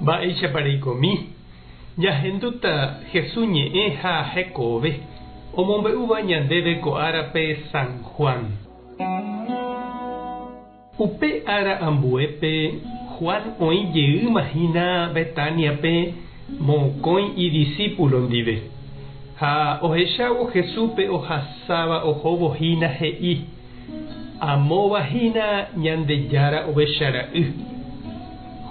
Mba'éichapa reikomi? Ñahendúta Jesús ñe'ẽ ha hekove, omombe'úva ñandéve ko árape San Juan. Upe ára ambuépe Juan oĩ jeýma hína Betániape mokõi idisípulo ndive. Ha ohechávo Jesúspe ohasáva ohóvo hína he'i, Amóva hína Ñandejára Ovecha Ra'y.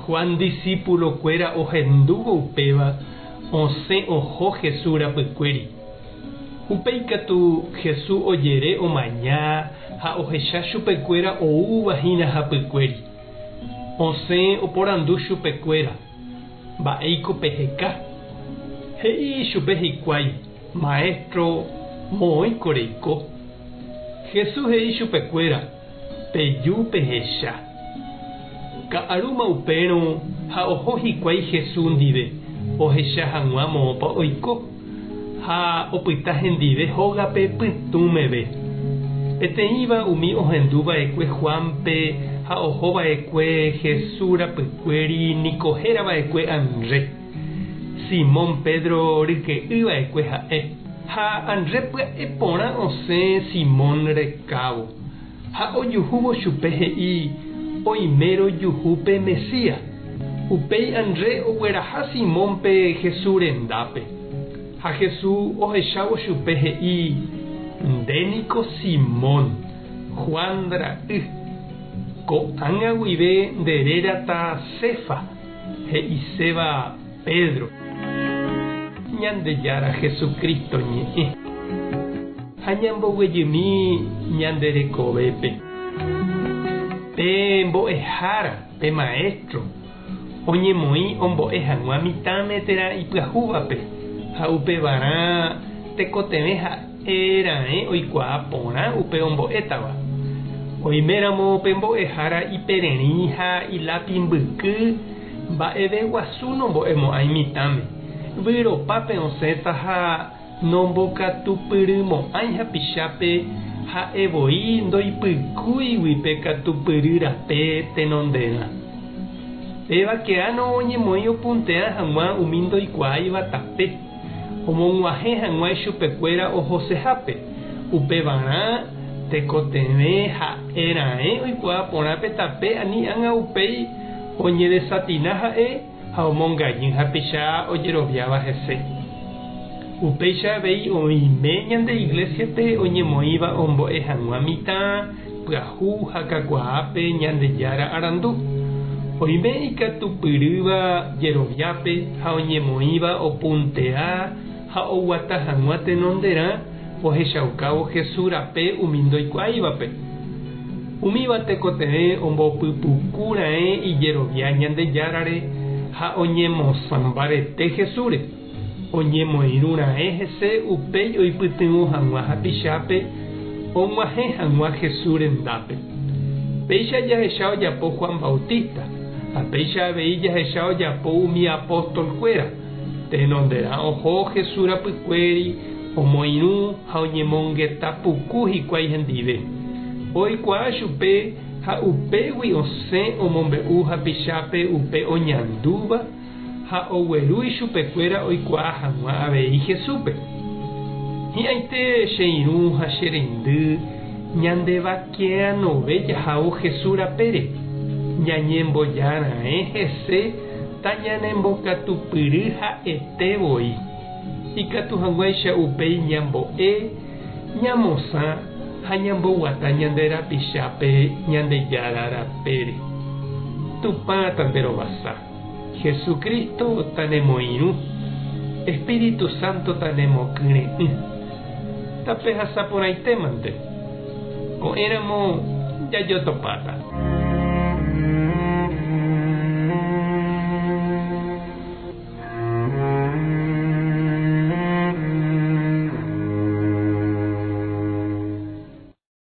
Juan disípulo-kuéra ohendúvo upéva, osẽ oho Jesús rapykuéri. Upéi katu Jesús ojere omaña ha ohecha chupekuéra oúva hína hapykuéri. Osẽ oporandu chupekuéra, Mba'éiko peheka? He'i ichupe hikuái, Maestro, moõiko reiko? Jesús he'i chupekuéra, Peju pehecha. Ka'arúma upérõ ha oho hikuái Jesús ndive ohecha hag̃ua moõpa oiko, ha opyta hendive hógape pytũ meve. Peteĩva umi ohendu va'ekue Juánpe ha oho va'ekue Jesús rapykuéri niko héra va'ekue Andrés. Simón Pedro ryke'y va'ekue ha'e. Ha Andrés pya'e porã osẽ Simón rekávo, ha ojuhúvo chupe he'i, Oime rojuhu pe Mesías. Upéi Andrés ogueraha Simónpe Jesús rendápe. Ha Jesús ohechávo chupe he'i, Nde niko Simón, Juan ra'y. Ko'ág̃a guive nde rérata Cefa, he'iséva Pedro. Ñandejára Jesucristo ñe'ẽ. Ha ñamboguejymi ñande rekovépe. Pe mbo'ehára, pe maestro, oñemoĩ ombo'e hag̃ua mitãme térã ipyahúvape, ha upevarã tekotevẽ ha'e raẽ oikuaa porã upe ombo'étava. Oiméramo pe mbo'ehára ipererĩ ha ilápi mbyky, Mba'eve guasu nombo'emo'ãi mitãme, vyropápe osẽta ha nombokatupyrymo'ãi hapichápe ha'e voi ndoipykúigui pe katupyry rape tenonderã. Péva keáno oñemoĩ opuntea hag̃ua umi ndoikuaáiva tape, omog̃uahẽ hag̃ua ichupekuéra ohosehápe, upevarã tekotevẽ ha'e raẽ oikuaa porã pe tape ani ág̃a upéi Oñedesatina ha'e ha omongañy hapicha ojeroviáva hese. Upéicha avei oĩme ñande Iglésiape oñemoĩva ombo'e hag̃ua mitã, pyahu ha kakuaápe Ñandejára arandu. Oime ikatupyrýva jeroviápe ha oñemoĩva opuntea ha oguata hag̃ua tenonderã ohechaukávo Jesús rape umi ndoikuaáivape. Umíva tekotevẽ ombopypuku raẽ ijerovia Ñandejárare ha oñemosã mbarete Jesúsre, oñemoirũ raẽ hese upéi oipytyvõ hag̃ua hapichápe og̃uahẽ hag̃ua Jesús rendápe. Péicha jahecha ojapo Juan Bautista, ha péicha avei jahecha ojapo umi apóstol-kuéra. Tenonderã oho Jesús rapykuéri, omoirũ ha oñemongeta puku hikuái hendive. Oikuaa chupe ha upégui osẽ omombe'u hapichápe upe oñandúva ha ogueru ichupekuéra oikuaa hag̃ua avei Jesúspe. Hi'ãite che irũ ha che reindy ñandevakeanove jahávo Jesús rapére, ñañemboja raẽ hese Tañanembokatupyry ha'ete voi, ikatu hag̃uáicha upéi ñambo'e, ñamosã ha ñamboguata ñande rapichápe Ñandejára rapére. Tupã tanderovasa, Jesucristo tanemoirũ, Espíritu Santo tanemokyre'ỹ. Tapehasa porãitémante. Ko'ẽramo jajotopáta.